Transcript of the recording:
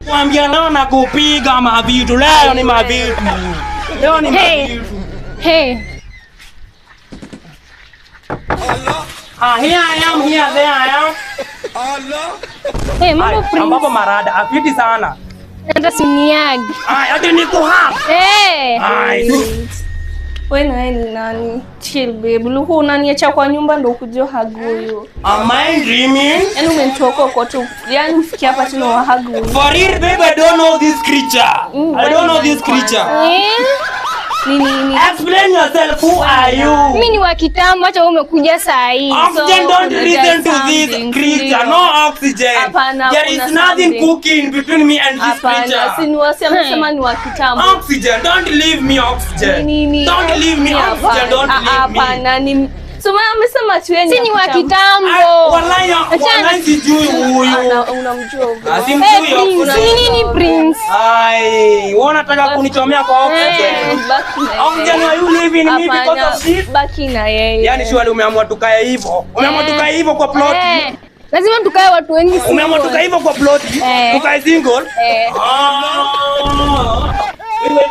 Kuambia leo na kupiga mavitu. Leo ni mavitu. Leo ni Hey. mavitu. Hey. Ah, here I am, here there I am. Hey, mambo Ay, ambapo Prince. marada afiti sana. Hata siniagi. Ay, ati ni kuha. Hey. Ay. Wewe na yeye ni nani? Chill babe. Ulikuwa unaniacha kwa nyumba ndo ukuje hug huyu. Am I dreaming? Yaani umenitoka uko tu. Yaani ufikie hapa tena wa hug huyu. For real, babe, I don't know this creature. I don't know this creature. Eh? Ni nini? Explain yourself. Who are you? Mimi ni wa kitambo, acha wewe umekuja saa hii. Oxygen, So, don't there's listen to this something, creature. ndio. No oxygen. Hapana, There is kuna nothing something. cooking between me and this Hapana, si creature. ni wasi amesema ni wa kitambo. Oxygen, don't leave me oxygen. Nini? Don't leave me oxygen. Don't Hapana. leave me. Hapana, ni so maana amesema tu yeye Si ni wa kitambo. Wallahi, Achana. wallahi sijui huyu. Unamjua huyu. Ah, Hey, simjui Prince, oxygen. ni nini Prince? Ai, wewe unataka kunichomea kwa oxygen. Baki na yeye. Oxygen, are you leaving me because Hapana, of this? baki na yeye. Yaani surely umeamua tukae hivyo. Umeamua tukae hivyo kwa plot. Eh, lazima tukae watu wengi Umeamua single. tukae hivyo kwa plot. Eh. Tukae single. Eh. Ah. Wewe,